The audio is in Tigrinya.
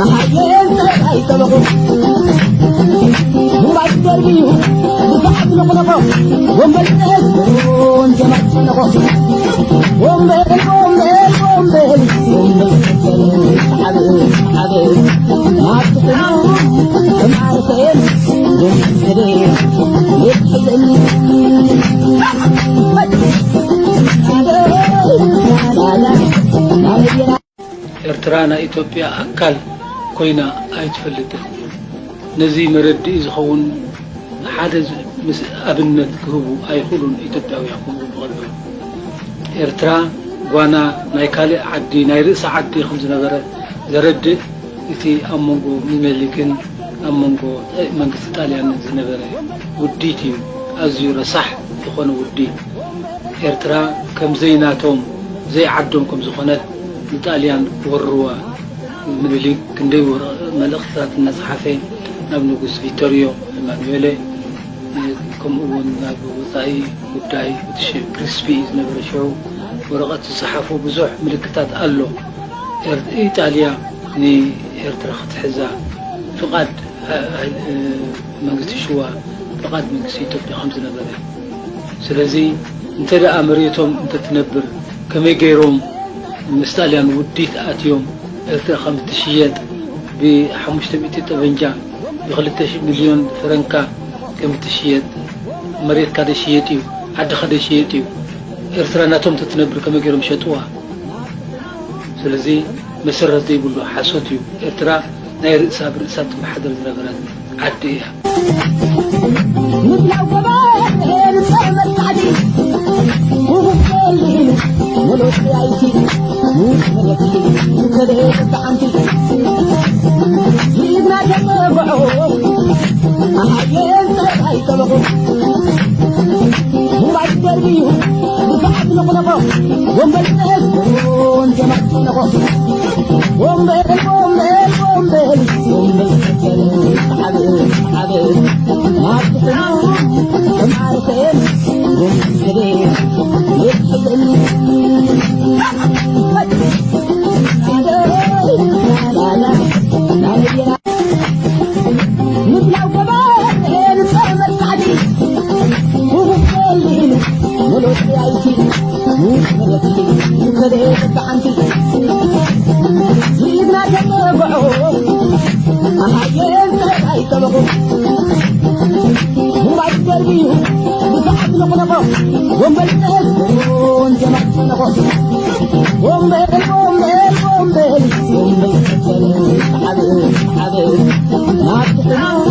ኣየን ጸባይ ጠበቑ ሙባይ ደርቢዩ ብዛዕብ ንቑለቆ ወንበል ጥዕስ ወንጀማት ጸነቆ ወንበል ወንበል ወንበል ወንበል ሓብ ሓብ ማትሕና ተማርተየን ወንበል ወንበል ኤርትራ ናይ ኢትዮጵያ ኣካል ኮይና ኣይትፈልጥን። ነዚ መረድኢ ዝኸውን ሓደ ዝ-፣ ምስ ኣብነት ክህቡ ኣይኽእሉን ኢትዮጵያውያን ክብሉ እንከለዉ። ኤርትራ ጓና ናይ ካልእ ዓዲ፣ ናይ ርእሲ ዓዲ ከም ዝነበረ ዘረድእ እቲ ኣብ መንጎ ሚነሊክን ኣብ መንጎ መንግስቲ ጣልያንን ዝነበረ ውዲት እዩ። ኣዝዩ ረሳሕ ዝኾነ ውዲት። ኤርትራ ከም ዘይናቶም፣ ዘይዓዶም ከም ዝኾነት ንጣልያን ክወርዋ ምኒልክ ክንደይ ወረ-፣ መልእኽትታት እናጸሓፈ ናብ ንጉስ ቪቶሪዮ ኤማኑኤለ፣ ከምኡ እውን ናብ ወጻኢ ጉዳይ እቲ ሽ-፣ ክሪስፒ እዩ ዝነበረ ሽዑ፣ ወረቐት ዝጸሓፎ ብዙሕ ምልክታት ኣሎ። ኤር-፣ ኢጣልያ ንኤርትራ ክትሕዛ ፍቓድ፣ እ፣ እ፣ መንግስቲ ሽዋ ፍቓድ መንግስቲ ኢትዮጵያ ከም ዝነበረ። ስለዚ እንተ ደኣ መሬቶም እንተትነብር ከመይ ገይሮም ምስ ጣልያን ውዲት ኣትዮም ኤርትራ ከም እትሽየጥ ብሓሙሽተ ሚእቲ ጠበንጃ ብክልተ ሽሕ ሚልዮን ፍረንካ ከም እትሽየጥ መሬትካ ደሽየጥ እዩ፣ ዓድኻ ደሽየጥ እዩ። ኤርትራ ናቶም እንተትነብር ከመይ ገይሮም ሸጥዋ? ስለዚ መሰረት ዘይብሉ ሓሶት እዩ። ኤርትራ ናይ ርእሳ ብርእሳ ትመሓደር ዝነበረት ዓዲ እያ። ምድላው ገባር ንጸር መጻዕዲ ውሁድ ከሊሉ መሎጥያይቲ ውድ መለክቲ ከደየ ተዓንቲ ይግና ተመርጎ ኣሃየን ጸባይ ጠበቑ ሙባይ ደርቢዩ ብሰዓት ንቑለቆ ወንበል ጥዕስ ወንጀማት ጠነቆ ወንበል ወንበል ወንበል ወንበል ሓብ ሓብ ናብ ትሕና ተማርተን ወንበል የትሕዘኒ ምድላው ገባር ንጸር መጻዕዲ ውሁድ ከሊሉ መሎጥያይቲ ውድ መለክቲ ከደየ ተዓንቲ ይግና ተመርጎ ኣሃየን ጸባይ ጠበቑ ሙባይ ደርቢዩ ብሰዓት ንቑለቆ ወንበል ጥዕስ ወንጀማት ጸነቆ ወንበል ወንበል ወንበል ወንበል ሓብ ሓብ ናብ ትሕና